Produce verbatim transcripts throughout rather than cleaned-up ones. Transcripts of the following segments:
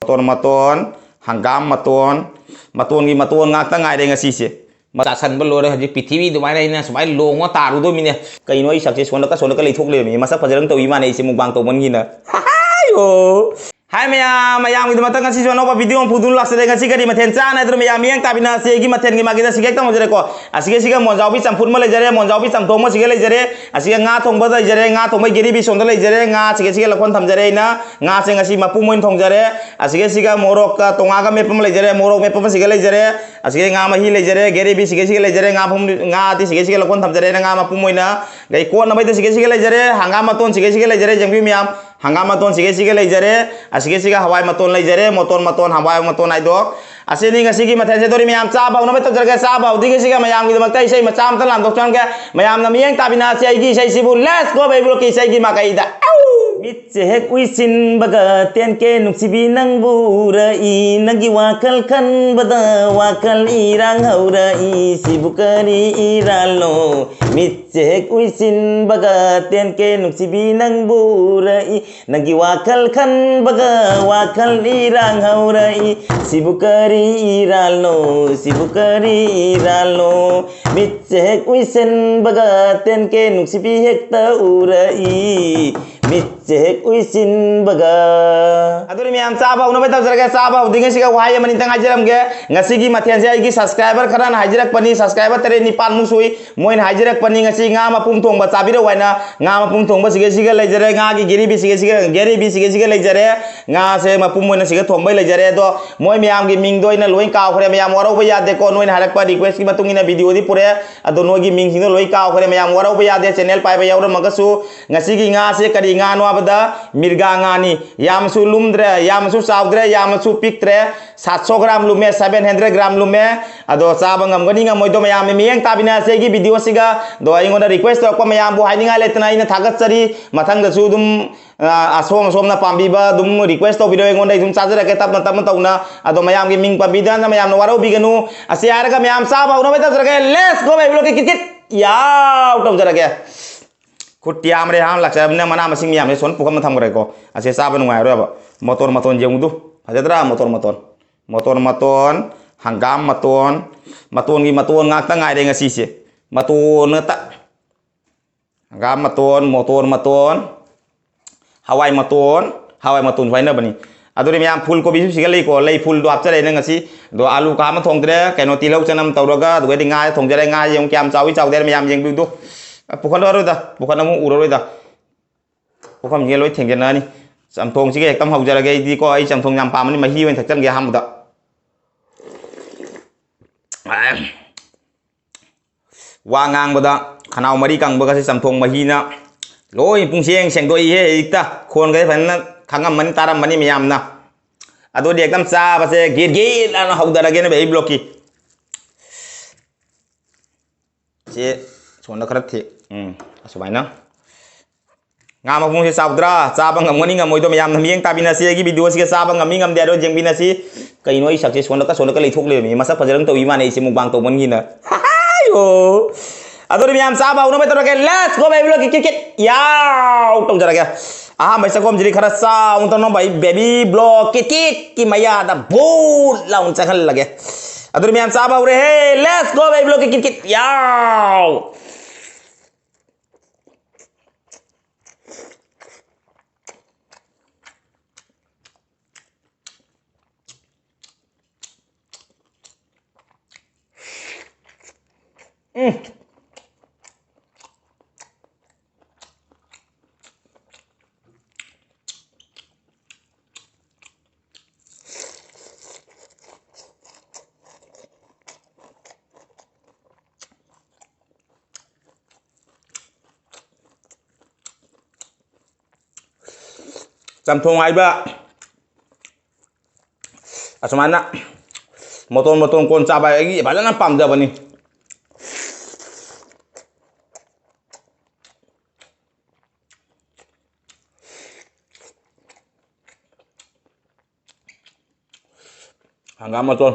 ꯃꯇꯣꯟ ꯃꯇꯣꯟ, ꯍꯪꯒꯥꯝ ꯃꯇꯣꯟ, ꯃꯇꯣꯟꯒꯤ ꯃꯇꯣꯟ ꯉꯥꯛꯇ ꯉꯥꯏꯔꯦ ꯉꯁꯤꯁꯦ꯫ ꯆꯥꯁꯟꯕ ꯂꯣꯏꯔꯦ꯫ ꯍꯧꯖꯤꯛ ꯄ꯭ꯔꯤꯊꯤꯕꯤꯗꯨꯃꯥꯏꯅ ꯑꯩꯅ ꯁꯨꯃꯥꯏꯅ ꯂꯣꯡꯉ ꯇꯥꯔꯨꯗꯣꯃꯤꯅꯦ꯫ ꯀꯩꯅꯣ ꯑꯩ ꯁꯛꯁꯦ ꯁꯣꯟꯗꯀ ꯁꯣꯟꯗꯀ ꯂꯩꯊꯣꯛ ꯂꯩꯔꯝꯃꯤ꯫ ꯃꯁꯛ ꯐꯖꯅ ꯇꯧꯏ ꯃꯥꯅꯦ ꯑꯩꯁꯦ ꯃꯨꯛꯕꯥꯡ ꯇꯧꯃꯟꯒꯤꯅ꯫ ꯍꯥꯏꯌꯣ꯫ ꯍꯥꯏ ꯃꯌꯥꯝ, ꯃꯌꯥꯝꯒꯤꯗꯃꯛꯇ ꯉꯁꯤꯁꯨ ꯑꯅꯧꯕ ꯚꯤꯗꯤꯑꯣ ꯑꯃ ꯄꯨꯗꯨꯅ ꯂꯥꯛꯆꯔꯦ꯫ ꯉꯁꯤ ꯀꯔꯤ ꯃꯊꯦꯜ ꯆꯥꯅ ꯍꯥꯏꯗꯨꯅ ꯃꯌꯥꯝ ꯃꯤꯠꯌꯦꯡ ꯇꯥꯕꯤꯅꯁꯦ꯫ ꯑꯩꯒꯤ ꯃꯊꯦꯜꯒꯤ ꯃꯥꯒꯤꯗ ꯁꯤꯒ ꯍꯦꯛꯇ ꯍꯧꯖꯔꯦꯀꯣ꯫ ꯑꯁꯤꯒ ꯁꯤꯒ ꯃꯣꯟꯖꯥꯎꯕꯤ ꯆꯝꯐꯨꯠ ꯑꯃ ꯂꯩꯖꯔꯦ, ꯃꯣꯟꯖꯥꯎꯕꯤ ꯆꯝꯊꯣꯡ ꯑꯃ ꯁꯤꯒ ꯂꯩꯖꯔꯦ꯫ ꯑꯁꯤꯒ ꯉꯥ ꯊꯣꯡꯕ ꯂꯩꯖꯔꯦ, ꯉꯥ ꯊꯣꯡꯕꯒꯤ ꯒꯦꯔꯤꯕꯤ ꯁꯣꯝꯗ ꯂꯩꯖꯔꯦ꯫ ꯉꯥ ꯁꯤꯒ ꯁꯤꯒ ꯂꯧꯈꯣꯟ ꯊꯝꯖꯔꯦ ꯑꯩꯅ꯫ ꯉꯥꯁꯦ ꯉꯁꯤ ꯃꯄꯨꯝ ꯑꯣꯏꯅ ꯊꯣꯡꯖꯔꯦ꯫ ꯑꯁꯤꯒ ꯁꯤꯒ ꯃꯣꯔꯣꯛꯀ ꯇꯣꯉꯥꯟꯒ ꯃꯦꯠꯄ ꯑꯃ ꯂꯩꯖꯔꯦ, ꯃꯣꯔꯣꯛ ꯃꯦꯠꯄ ꯑꯃ ꯁꯤꯒ ꯂꯩꯖꯔꯦ꯫ ꯑꯁꯤꯒ ꯉꯥ ꯃꯍꯤ ꯂꯩꯖꯔꯦ, ꯒꯦꯔꯤꯕꯤ ꯁꯤꯒ ꯁꯤꯒ ꯂꯩꯖꯔꯦ꯫ ꯉꯥ ꯐꯨꯝ-, ꯉꯥꯗꯤ ꯁꯤꯒ ꯁꯤꯒ ꯂꯧꯈꯣꯟ ꯊꯝꯖꯔꯦ ꯑꯩꯅ꯫ ꯉꯥ ꯃꯄꯨꯝ ꯑꯣꯏꯅ ꯀꯩ ꯀꯣꯠꯅꯕꯩꯗ ꯁꯤꯒ ꯁꯤꯒ ꯂꯩꯖꯔꯦ, ꯍꯪꯒꯥꯝ ꯃꯇꯣꯟ ꯁꯤꯒ ꯁꯤꯒ ꯂꯩꯖꯔꯦ, ꯌꯦꯡꯕꯤꯌꯨ ꯃꯌꯥꯝ꯫ ꯍꯪꯒꯥꯝ ꯃꯇꯣꯟ ꯁꯤꯒ ꯁꯤꯒ ꯂꯩꯖꯔꯦ, ꯑꯁꯤꯒ ꯁꯤꯒ ꯍꯋꯥꯏ ꯃꯇꯣꯟ ꯂꯩꯖꯔꯦ, ꯃꯇꯣꯟ ꯃꯇꯣꯟ, ꯍꯋꯥꯏ ꯃꯇꯣꯟ ꯍꯥꯏꯗꯣ꯫ ꯑꯁꯤꯅꯤ ꯉꯁꯤꯒꯤ ꯃꯊꯦꯜꯁꯦ꯫ ꯑꯗꯨꯗꯤ ꯃꯌꯥꯝ ꯆꯥꯕ ꯍꯧꯅꯕ ꯇꯧꯖꯔꯒꯦ꯫ ꯆꯥꯕ ꯍꯧꯗ꯭ꯔꯤꯉꯩꯁꯤꯒ ꯃꯌꯥꯝꯒꯤꯗꯃꯛꯇ ꯏꯁꯩ ꯃꯆꯥ ꯑꯃꯇ ꯂꯥꯝꯊꯣꯛꯆꯔꯝꯒꯦ꯫ ꯃꯌꯥꯝꯅ ꯃꯤꯠꯌꯦꯡ ꯇꯥꯕꯤꯅꯁꯦ ꯑꯩꯒꯤ ꯏꯁꯩꯁꯤꯕꯨ꯫ Let's go ꯕꯦꯕ꯭ꯔꯣꯛꯀꯤ ꯏꯁꯩꯒꯤ ꯃꯥꯏꯀꯩꯗ꯫ ꯃꯤꯠꯁꯦ ꯍꯦꯛ ꯎꯏꯁꯤꯟꯕꯒ ꯇꯦꯟꯀꯦ ꯅꯨꯡꯁꯤꯕꯤ ꯅꯪꯕꯨ ꯎꯔꯛꯏ, ꯅꯪꯒꯤ ꯋꯥꯈꯜ ꯈꯟꯕꯗ ꯋꯥꯈꯜ ꯏꯔꯥꯡ ꯍꯧꯔꯛꯏ, ꯁꯤꯕꯨ ꯀꯔꯤ ꯏꯔꯥꯜꯂꯣ? ꯃꯤꯠꯁꯦ ꯍꯦꯛ ꯎꯏꯁꯤꯟꯕꯒ ꯇꯦꯟꯀꯦ ꯅꯨꯡꯁꯤꯕꯤ ꯅꯪꯕꯨ ꯎꯔꯛꯏ, ꯅꯪꯒꯤ ꯋꯥꯈꯜ ꯈꯟꯕꯒ ꯋꯥꯈꯜ ꯏꯔꯥꯡ ꯍꯧꯔꯛꯏ, ꯁꯤꯕꯨ ꯀꯔꯤ ꯏꯔꯥꯜꯅꯣ, ꯁꯤꯕꯨ ꯀꯔꯤ ꯏꯔꯥꯜꯅꯣ? ꯃꯤꯠꯁꯦ ꯍꯦꯛ ꯎꯏꯁꯤꯟꯕꯒ ꯇꯦꯟꯀꯦ ꯅꯨꯡꯁꯤꯕꯤ ꯍꯦꯛꯇ ꯎꯔꯛꯏ, ꯃꯤꯠꯁꯦ ꯍꯦꯛ ꯎꯏꯁꯤꯟꯕꯒ꯫ ꯑꯗꯨꯅꯤ ꯃꯌꯥꯝ ꯆꯥꯕ ꯍꯧꯅꯕ ꯇꯧꯖꯔꯒꯦ꯫ ꯆꯥꯕ ꯍꯧꯗ꯭ꯔꯤꯉꯩꯁꯤꯒ ꯋꯥꯍꯩ ꯑꯃꯅꯤꯇꯪ ꯍꯥꯏꯖꯔꯝꯒꯦ꯫ ꯉꯁꯤꯒꯤ ꯃꯊꯦꯜꯁꯦ ꯑꯩꯒꯤ subscriber ꯈꯔꯅ ꯍꯥꯏꯖꯔꯛꯄꯅꯤ, subscriber ꯇꯔꯦꯠ ꯅꯤꯄꯥꯟꯃꯨꯛ ꯁꯨꯏ꯫ ꯃꯣꯏꯅ ꯍꯥꯏꯖꯔꯛꯄꯅꯤ, "ꯉꯁꯤ ꯉꯥ ꯃꯄꯨꯝ ꯊꯣꯡꯕ ꯆꯥꯕꯤꯔꯛꯎ" ꯍꯥꯏꯅ꯫ ꯉꯥ ꯃꯄꯨꯝ ꯊꯣꯡꯕ ꯁꯤꯒ ꯁꯤꯒ ꯂꯩꯖꯔꯦ, ꯉꯥꯒꯤ ꯒꯦꯔꯤꯕꯤ ꯁꯤꯒ ꯁꯤꯒ, ꯒꯦꯔꯤꯕꯤ ꯁꯤꯒ ꯁꯤꯒ ꯂꯩꯖꯔꯦ, ꯉꯥꯁꯦ ꯃꯄꯨꯝ ꯑꯣꯏꯅ ꯁꯤꯒ ꯊꯣꯡꯕꯩ ꯂꯩꯖꯔꯦ꯫ ꯑꯗꯣ ꯃꯣꯏ ꯃꯌꯥꯝꯒꯤ ꯃꯤꯡꯗꯣ ꯑꯩꯅ ꯂꯣꯏ ꯀꯥꯎꯈ꯭ꯔꯦ꯫ ꯃꯌꯥꯝ ꯋꯥꯔꯧꯕ ꯌꯥꯗꯦꯀꯣ, ꯅꯣꯏꯅ ꯍꯥꯏꯔꯛꯄ requestꯀꯤ ꯃꯇꯨꯡ ꯏꯟꯅ videoꯗꯤ ꯄꯨꯔꯛꯑꯦ꯫ ꯑꯗꯣ ꯅꯣꯏꯒꯤ ꯃꯤꯡꯁꯤꯡꯗꯣ ꯂꯣꯏ ꯀꯥꯎꯈ꯭ꯔꯦ꯫ ꯃꯌꯥꯝ ꯋꯥꯔꯧꯕ ꯌꯥꯗꯦ, channel ꯄꯥꯏꯕ ꯌꯥꯎꯔꯝꯃꯒꯁꯨ꯫ ꯉꯁꯤꯒꯤ ꯉꯥꯁꯦ ꯀꯔꯤ ꯉꯥꯅꯣ ꯍꯥꯏꯕꯗ ꯃꯤꯔꯒꯥ ꯉꯥꯅꯤ꯫ ꯌꯥꯝꯅꯁꯨ ꯂꯨꯝꯗ꯭ꯔꯦ, ꯌꯥꯝꯅꯁꯨ ꯆꯥꯎꯗ꯭ꯔꯦ, ꯌꯥꯝꯅꯁꯨ ꯄꯤꯛꯇ꯭ꯔꯦ꯫ ꯁꯥꯠ ꯁꯣ ꯒ꯭ꯔꯥꯝ ꯂꯨꯝꯃꯦ, seven hundred gram ꯂꯨꯝꯃꯦ꯫ ꯑꯗꯣ ꯆꯥꯕ ꯉꯝꯒꯅꯤ ꯉꯝꯃꯣꯏꯗꯣ ꯃꯌꯥꯝꯅ ꯃꯤꯠꯌꯦꯡ ꯇꯥꯕꯤꯅꯁꯦ ꯑꯩꯒꯤ videoꯁꯤꯒ꯫ ꯑꯗꯣ ꯑꯩꯉꯣꯟꯗ request ꯇꯧꯔꯛꯄ ꯃꯌꯥꯝꯕꯨ ꯍꯥꯏꯅꯤꯡꯉꯥꯏ ꯂꯩꯇꯅ ꯑꯩꯅ ꯊꯥꯒꯠꯆꯔꯤ꯫ ꯃꯊꯪꯗꯁꯨ ꯑꯗꯨꯝ, ꯑ, ꯑꯁꯣꯝ ꯑꯁꯣꯝꯅ ꯄꯥꯝꯕꯤꯕ ꯑꯗꯨꯝ request ꯇꯧꯕꯤꯔꯣ ꯑꯩꯉꯣꯟꯗ, ꯑꯩ ꯑꯗꯨꯝ ꯆꯥꯖꯔꯛꯀꯦ ꯇꯞꯅ ꯇꯞꯅ ꯇꯧꯅ꯫ ꯑꯗꯣ ꯃꯌꯥꯝꯒꯤ ꯃꯤꯡ ꯄꯟꯕꯤꯗꯅ ꯃꯌꯥꯝꯅ ꯋꯥꯔꯧꯕꯤꯒꯅꯨ꯫ ꯑꯁꯤ ꯍꯥꯏꯔꯒ ꯃꯌꯥꯝ ꯆꯥꯕ ꯍꯧꯅꯕ ꯇꯧꯖꯔꯒꯦ꯫ Let's go ꯕꯦꯕ꯭ꯔꯣꯛꯀꯤ ꯀꯤꯠ ꯀꯤꯠ ꯌꯥꯎ ꯇꯧꯖꯔꯒꯦ꯫ ꯈꯨꯠ ꯌꯥꯝꯔꯦ ꯍꯥꯟꯅ ꯂꯥꯛꯆꯔꯕꯅꯤꯅ ꯃꯅꯥ ꯃꯁꯤꯡ ꯃꯌꯥꯝꯁꯦ ꯁꯣꯝ ꯄꯨꯈꯝꯗ ꯊꯝꯈ꯭ꯔꯦꯀꯣ꯫ ꯑꯁꯤ ꯆꯥꯕ ꯅꯨꯡꯉꯥꯏꯔꯣꯏꯕ꯫ ꯃꯇꯣꯟ ꯃꯇꯣꯟ ꯌꯦꯡꯉꯨꯗꯨ꯫ ꯐꯖꯗ꯭ꯔꯥ? ꯃꯇꯣꯟ ꯃꯇꯣꯟ, ꯃꯇꯣꯟ ꯃꯇꯣꯟ, ꯍꯪꯒꯥꯝ ꯃꯇꯣꯟ, ꯃꯇꯣꯟꯒꯤ ꯃꯇꯣꯟ ꯉꯥꯛꯇ ꯉꯥꯏꯔꯦ ꯉꯁꯤꯁꯦ꯫ ꯃꯇꯣꯟ ꯉꯥꯛꯇ꯫ ꯍꯪꯒꯥꯝ ꯃꯇꯣꯟ, ꯃꯇꯣꯟ ꯃꯇꯣꯟ, ꯍꯋꯥꯏ ꯃꯇꯣꯟ, ꯍꯋꯥꯏ ꯃꯇꯣꯟꯁꯨ ꯍꯥꯏꯅꯕꯅꯤ꯫ ꯑꯗꯨꯗꯤ ꯃꯌꯥꯝ, ꯐꯨꯜ ꯀꯣꯕꯤꯁꯨ ꯁꯤꯒ ꯂꯩꯀꯣ, ꯂꯩ ꯐꯨꯜꯗꯣ ꯍꯥꯞꯆꯔꯦ ꯑꯩꯅ ꯉꯁꯤ꯫ ꯑꯗꯣ ꯑꯥꯂꯨ ꯀꯥ ꯑꯃ ꯊꯣꯡꯗ꯭ꯔꯦ, ꯀꯩꯅꯣ, ꯇꯤꯜꯍꯧ ꯆꯅꯝ ꯇꯧꯔꯒ, ꯑꯗꯨꯒꯩꯗꯤ ꯉꯥ ꯊꯣꯡꯖꯔꯦ꯫ ꯉꯥꯁꯦ ꯌꯦꯡꯉꯨ ꯀꯌꯥꯝ ꯆꯥꯎꯏ ꯆꯥꯎꯗꯦ ꯍꯥꯏꯅ ꯃꯌꯥꯝ ꯌꯦꯡꯕꯤꯌꯨ꯫ ꯄꯨꯈꯠꯂꯔꯣꯏꯗ, ꯄꯨꯈꯠꯅ ꯑꯃꯨꯛ ꯎꯔꯔꯣꯏꯗ꯫ ꯄꯨꯈꯝꯁꯤꯒ ꯂꯣꯏ ꯊꯦꯡꯖꯤꯟꯅꯔꯅꯤ꯫ ꯆꯝꯊꯣꯡꯁꯤꯒ ꯍꯦꯛꯇ ꯍꯧꯖꯔꯒꯦ ꯑꯩꯗꯤꯀꯣ, ꯑꯩ ꯆꯝꯊꯣꯡ ꯌꯥꯝ ꯄꯥꯝꯕꯅꯤ, ꯃꯍꯤ ꯑꯣꯏꯅ ꯊꯛꯆꯟꯒꯦ ꯑꯍꯥꯟꯕꯗ꯫ ꯋꯥ ꯉꯥꯡꯕꯗ ꯈꯅꯥꯎ ꯃꯔꯤ ꯀꯪꯕꯒꯁꯦ ꯆꯝꯊꯣꯡ ꯃꯍꯤꯅ ꯂꯣꯏ ꯄꯨꯡꯁꯦꯡ ꯁꯦꯡꯗꯣꯛꯏꯍꯦ꯫ ꯍꯧꯖꯤꯛꯇ ꯈꯣꯟꯒꯁꯦ ꯐꯖꯅ ꯈꯪꯉꯝꯃꯅꯤ, ꯇꯥꯔꯝꯃꯅꯤ ꯃꯌꯥꯝꯅ꯫ ꯑꯗꯨꯗꯤ ꯍꯦꯛꯇ ꯆꯥꯕꯁꯦ ꯒꯤꯠ ꯒꯤꯠ ꯂꯥꯎꯅ ꯍꯧꯗꯔꯒꯦꯅꯦ ꯕꯦꯕꯤ ꯕ꯭ꯂꯣꯛꯀꯤ꯫ ꯁꯤ ꯁꯣꯝꯗ ꯈꯔ ꯊꯦꯛ-, ꯎꯝ, ꯑꯁꯨꯃꯥꯏꯅ꯫ ꯉꯥ ꯃꯄꯨꯝꯁꯦ ꯆꯥꯎꯗ꯭ꯔꯥ? ꯆꯥꯕ ꯉꯝꯒꯅꯤ ꯉꯝꯃꯣꯏꯗꯣ ꯃꯌꯥꯝꯅ ꯃꯤꯠꯌꯦꯡ ꯇꯥꯕꯤꯅꯁꯤ꯫ ꯑꯩꯒꯤ ꯚꯤꯗꯤꯑꯣꯁꯤꯒ ꯆꯥꯕ ꯉꯝꯃꯤ ꯉꯝꯗꯦ ꯍꯥꯏꯗꯣ ꯌꯦꯡꯕꯤꯅꯁꯤ꯫ ꯀꯩꯅꯣ ꯑꯩ ꯁꯛꯁꯦ ꯁꯣꯝꯗꯀ ꯁꯣꯝꯗꯀ ꯂꯩꯊꯣꯛ ꯂꯩꯔꯝꯃꯤ? ꯃꯁꯛ ꯐꯖꯔꯝ ꯇꯧꯏ ꯃꯥꯅꯦ ꯑꯩꯁꯦ ꯃꯨꯛꯕꯥꯡ ꯇꯧꯃꯟꯒꯤꯅ꯫ ꯍꯥꯏꯌꯣ꯫ ꯑꯗꯨꯗꯤ ꯃꯌꯥꯝ ꯆꯥꯕ ꯍꯧꯅꯕ ꯇꯧꯔꯒꯦ꯫ Let's go baby ꯕ꯭ꯂꯣꯛꯀꯤ ꯀꯤꯠ ꯀꯤꯠ꯫ ꯌꯥꯎ ꯇꯧꯖꯔꯒꯦ꯫ ꯑꯍꯥꯟꯕ ꯆꯥꯛꯈꯣꯝꯁꯤꯗꯤ ꯈꯔ ꯆꯥꯎꯅ ꯇꯧꯅꯕ ꯑꯩ ꯕꯦꯕꯤ ꯕ꯭ꯂꯣꯛ ꯀꯤꯠ ꯀꯤꯠꯀꯤ ꯃꯌꯥꯗ ꯕꯨꯠ ꯂꯥꯎꯅ ꯆꯪꯍꯜꯂꯒꯦ꯫ ꯑꯗꯨꯗꯤ ꯃꯌꯥꯝ ꯆꯥꯕ ꯍꯧꯔꯦꯍꯦ꯫ Let's go baby ꯕ꯭ꯂꯣꯛꯀꯤ ꯀꯤꯠ ꯀꯤꯠ꯫ ꯌꯥꯎ꯫ ꯎꯝ꯫ ꯆꯝꯊꯣꯡ ꯍꯥꯏꯕ ꯑꯁꯨꯃꯥꯏꯅ ꯃꯇꯣꯟ ꯃꯇꯣꯟ ꯀꯣꯟ ꯆꯥꯕ ꯑꯩꯒꯤ ꯐꯖꯅ ꯄꯥꯝꯖꯕꯅꯤ꯫ ꯍꯪꯒꯥꯝ ꯃꯇꯣꯟ꯫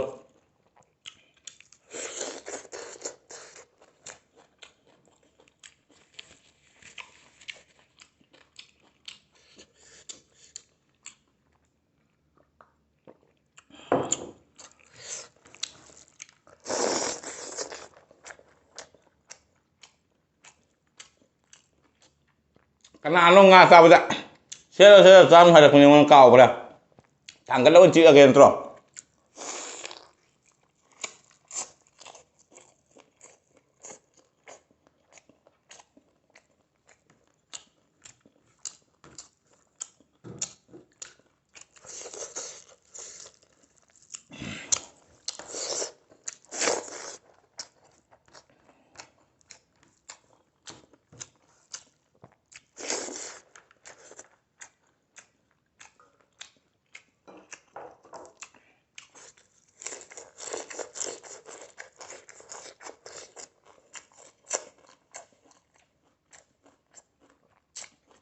ꯀꯅꯥꯅꯣ ꯉꯥ ꯆꯥꯕꯗ "ꯁꯦꯔ, ꯁꯦꯔ, ꯆꯥꯅꯨ" ꯍꯥꯏꯔꯛꯄꯅꯦ? ꯑꯩꯉꯣꯟꯗ ꯀꯥꯎꯈ꯭ꯔꯦ꯫ ꯊꯥꯡꯒꯠꯂꯒ ꯆꯤꯛꯑꯒꯦ ꯅꯠꯇ꯭ꯔꯣ?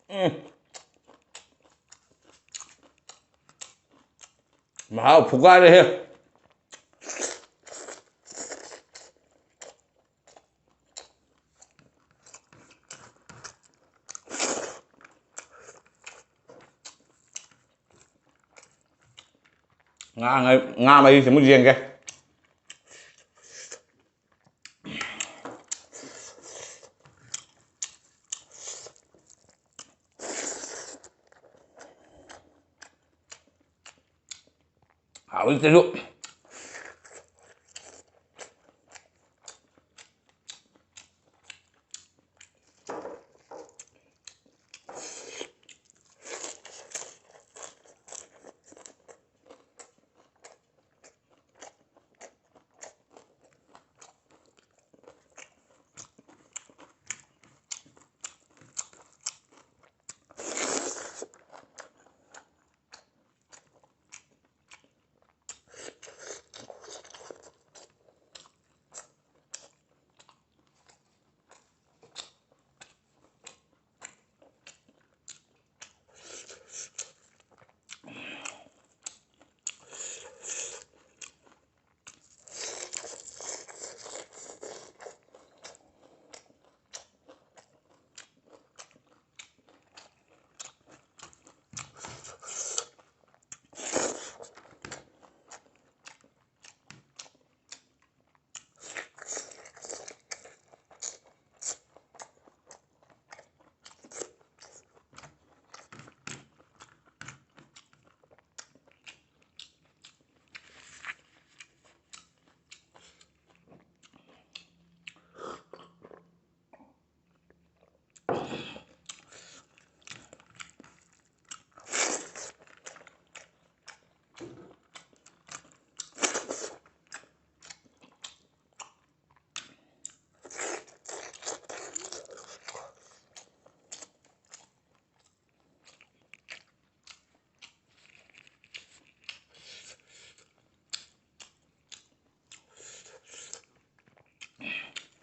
ꯎꯝ꯫ ꯃꯍꯥꯎ ꯐꯨꯒꯥꯏꯔꯦꯍꯦ꯫ ꯉꯥ ꯉ-, ꯉꯥ ꯃꯍꯤꯁꯦ ꯑꯃꯨꯛ ꯌꯦꯡꯒꯦ꯫ ꯍꯥꯎꯋꯤ ꯁꯤꯁꯨ꯫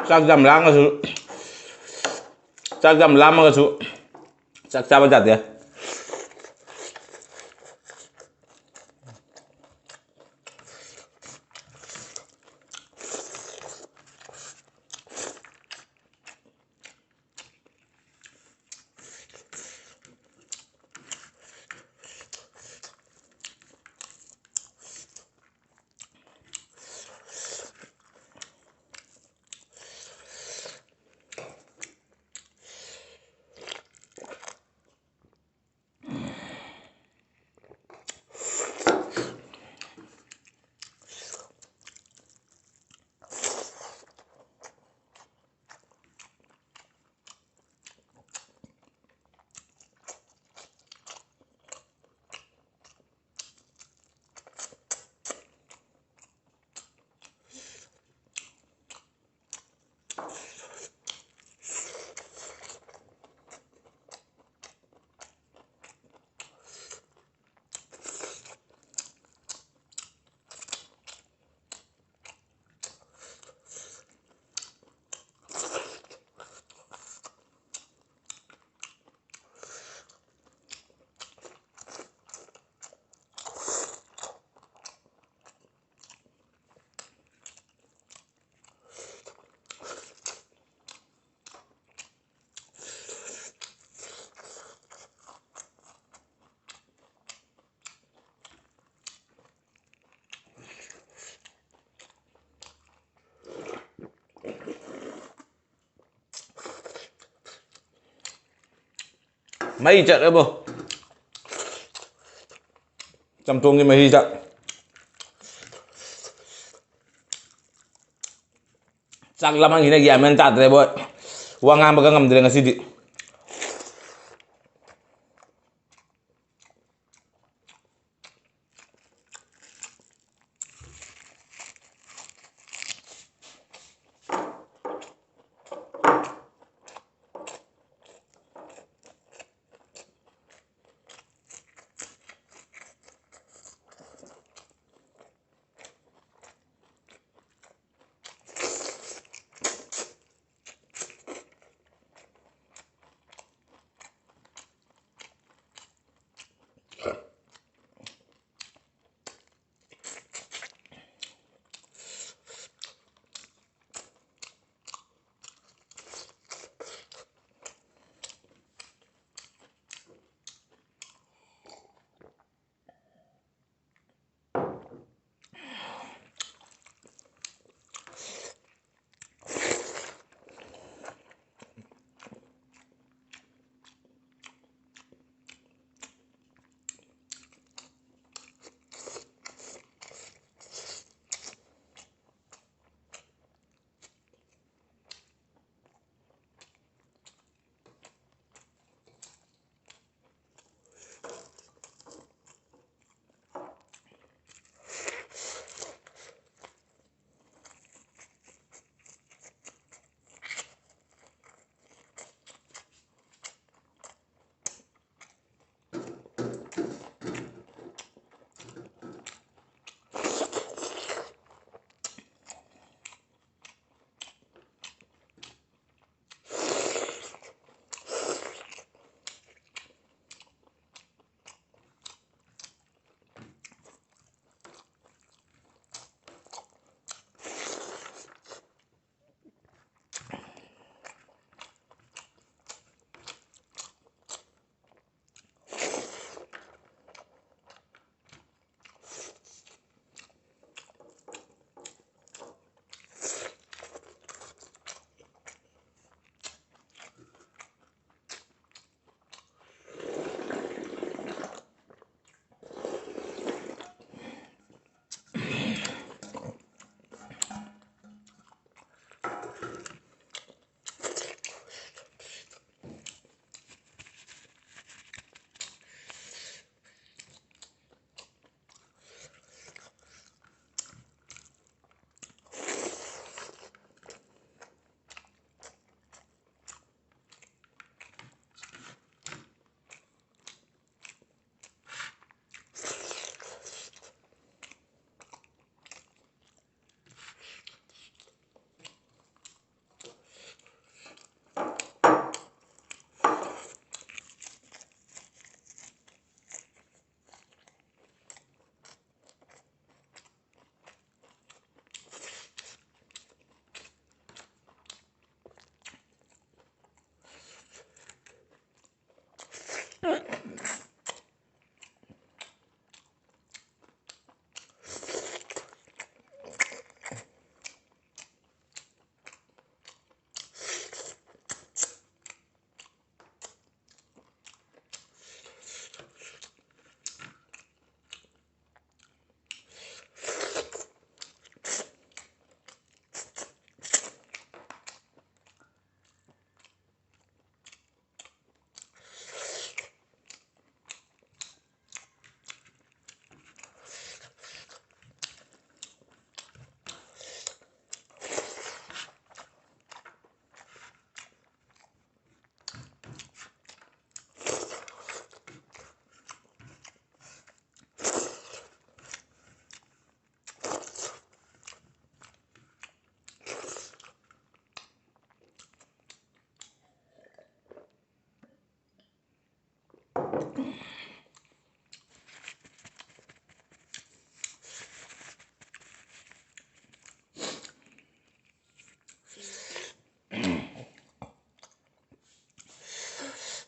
ꯆꯥꯛ ꯌꯥꯝ ꯂꯥꯝꯃꯁꯨ, ꯆꯥꯛ ꯌꯥꯝ ꯂꯥꯝꯃꯒꯁꯨ ꯆꯥꯛ ꯆꯥꯕ ꯌꯥꯗꯦ꯫ ꯃꯩ ꯆꯠꯂꯦꯕꯣ꯫ ꯆꯝꯊꯣꯡꯒꯤ ꯃꯍꯤꯗ ꯆꯥꯛ ꯂꯥꯝꯃꯟꯈꯤꯅ ꯒ꯭ꯌꯥꯟ ꯃꯦꯟ ꯇꯥꯗ꯭ꯔꯦꯕꯣ꯫ ꯋꯥ ꯉꯥꯡꯕꯒ ꯉꯝꯗ꯭ꯔꯦ ꯉꯁꯤꯗꯤ꯫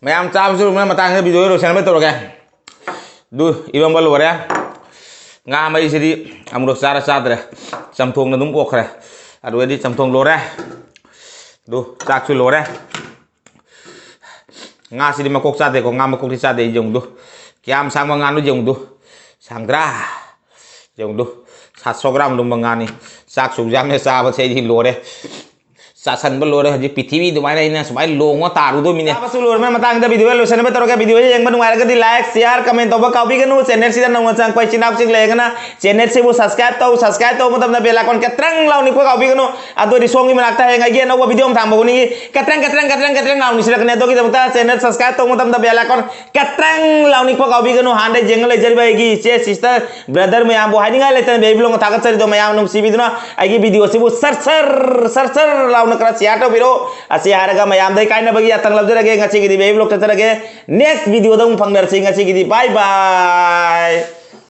ꯃꯌꯥꯝ ꯆꯥꯕꯁꯨ ꯂꯣꯏꯔꯕ ꯃꯇꯥꯡꯁꯤꯗ video ꯂꯣꯏꯁꯤꯟꯅꯕ ꯇꯧꯔꯒꯦ꯫ ꯑꯗꯨ ꯏꯔꯣꯝꯕ ꯂꯣꯏꯔꯦ꯫ ꯉꯥ ꯃꯩꯁꯤꯗꯤ ꯑꯃꯨꯔꯛ ꯆꯥꯔ ꯆꯥꯗ꯭ꯔꯦ, ꯆꯝꯊꯣꯡꯅ ꯑꯗꯨꯝ ꯑꯣꯛꯈ꯭ꯔꯦ꯫ ꯑꯗꯨꯗꯤ ꯆꯝꯊꯣꯡ ꯂꯣꯏꯔꯦ꯫ ꯑꯗꯨ ꯆꯥꯛꯁꯨ ꯂꯣꯏꯔꯦ꯫ ꯉꯥꯁꯤꯗꯤ ꯃꯀꯣꯛ ꯆꯥꯗꯦꯀꯣ, ꯉꯥ ꯃꯀꯣꯛꯇꯤ ꯆꯥꯗꯦ꯫ ꯑꯩ ꯌꯦꯡꯉꯨꯗꯨ, ꯀꯌꯥꯝ ꯁꯥꯡꯕ ꯉꯥꯅꯣ ꯌꯦꯡꯉꯨꯗꯨ, ꯁꯥꯡꯗ꯭ꯔꯥ? ꯌꯦꯡꯉꯨꯗꯨ, ꯁꯥꯠ ꯁꯣ ꯒ꯭ꯔꯥꯝ ꯂꯨꯝꯕ ꯉꯥꯅꯤ꯫ ꯆꯥꯛꯁꯨ ꯌꯥꯝꯅ ꯆꯥꯕꯁꯦ ꯑꯩꯗꯤ ꯂꯣꯏꯔꯦ꯫ ꯆꯥꯁꯟꯕ ꯂꯣꯏꯔꯦ꯫ ꯍꯧꯖꯤꯛ ꯄ꯭ꯔꯤꯊꯤꯕꯤ ꯑꯗꯨꯃꯥꯏꯅ ꯑꯩꯅ ꯁꯨꯃꯥꯏꯅ ꯂꯣꯡꯉ ꯇꯥꯔꯨꯗꯣꯃꯤꯅꯦ꯫ ꯆꯥꯕꯁꯨ ꯂꯣꯏꯔꯕ ꯃꯇꯥꯡꯗ video ꯂꯣꯏꯁꯤꯟꯅꯕ ꯇꯧꯔꯒꯦ꯫ Video ꯌꯦꯡꯕ ꯅꯨꯡꯉꯥꯏꯔꯒꯗꯤ like, share, comment ꯇꯧꯕ ꯀꯥꯎꯕꯤꯒꯅꯨ꯫ Channel ꯁꯤꯗ ꯅꯧꯅ ꯆꯪꯉꯛꯄ ꯏꯆꯤꯟ ꯏꯅꯥꯎꯁꯤꯡ ꯂꯩꯔꯒꯅ channel ꯁꯤꯕꯨ subscribe ꯇꯧ꯫ Subscribe ꯇꯧꯕ ꯃꯇꯝꯗ bell icon ꯈꯤꯇꯪ ꯂꯥꯎꯅꯤꯛꯄ ꯀꯥꯎꯕꯤꯒꯅꯨ꯫ ꯑꯗꯨꯗꯤ ꯁꯣꯝꯒꯤ ꯃꯅꯥꯛꯇ ꯍꯌꯦꯡ ꯑꯩꯒꯤ ꯑꯅꯧꯕ video ꯑꯃ ꯊꯥꯡꯕ ꯈꯨꯗꯤꯡꯒꯤ ꯀꯇ꯭ꯔꯪ ꯀꯇ꯭ꯔꯪ ꯀꯇ꯭ꯔꯪ ꯀꯇ꯭ꯔꯪ ꯂꯥꯎꯅ ꯁꯤꯜꯂꯛꯀꯅꯤ꯫ ꯑꯗꯨꯒꯤꯗꯃꯛꯇ channel subscribe ꯇꯧꯕ ꯃꯇꯝꯗ bell icon ꯀꯇ꯭ꯔꯪ ꯂꯥꯎꯅꯤꯛꯄ ꯀꯥꯎꯕꯤꯒꯅꯨ꯫ ꯍꯥꯟꯅꯗꯩ ꯌꯦꯡꯉ ꯂꯩꯖꯔꯤꯕ ꯑꯩꯒꯤ ꯏꯆꯦ, sister, brother ꯃꯌꯥꯝꯕꯨ ꯍꯥꯏꯅꯤꯡꯉꯥꯏ ꯂꯩꯇꯅ baby vlogꯅ ꯊꯥꯒꯠꯆꯔꯤꯗꯣ꯫ ꯃꯌꯥꯝ ꯅꯨꯡꯁꯤꯕꯤꯗꯨꯅ ꯑꯩꯒꯤ video ꯁꯤꯕꯨ ꯁꯔ ꯁꯔ ꯁꯔ ꯁꯔ ꯂꯥꯎꯅ ꯈꯔ share ꯇꯧꯕꯤꯔꯛꯑꯣ꯫ ꯑꯁꯤ ꯍꯥꯏꯔꯒ ꯃꯌꯥꯝꯗꯩ ꯀꯥꯏꯅꯕꯒꯤ ꯌꯥꯊꯪ ꯂꯧꯖꯔꯒꯦ꯫ ꯉꯁꯤꯒꯤꯗꯤ baby vlog ꯆꯠꯆꯔꯒꯦ꯫ Next videoꯗ ꯑꯃꯨꯛ ꯐꯪꯅꯔꯁꯤ꯫ ꯉꯁꯤꯒꯤꯗꯤ bye bye꯫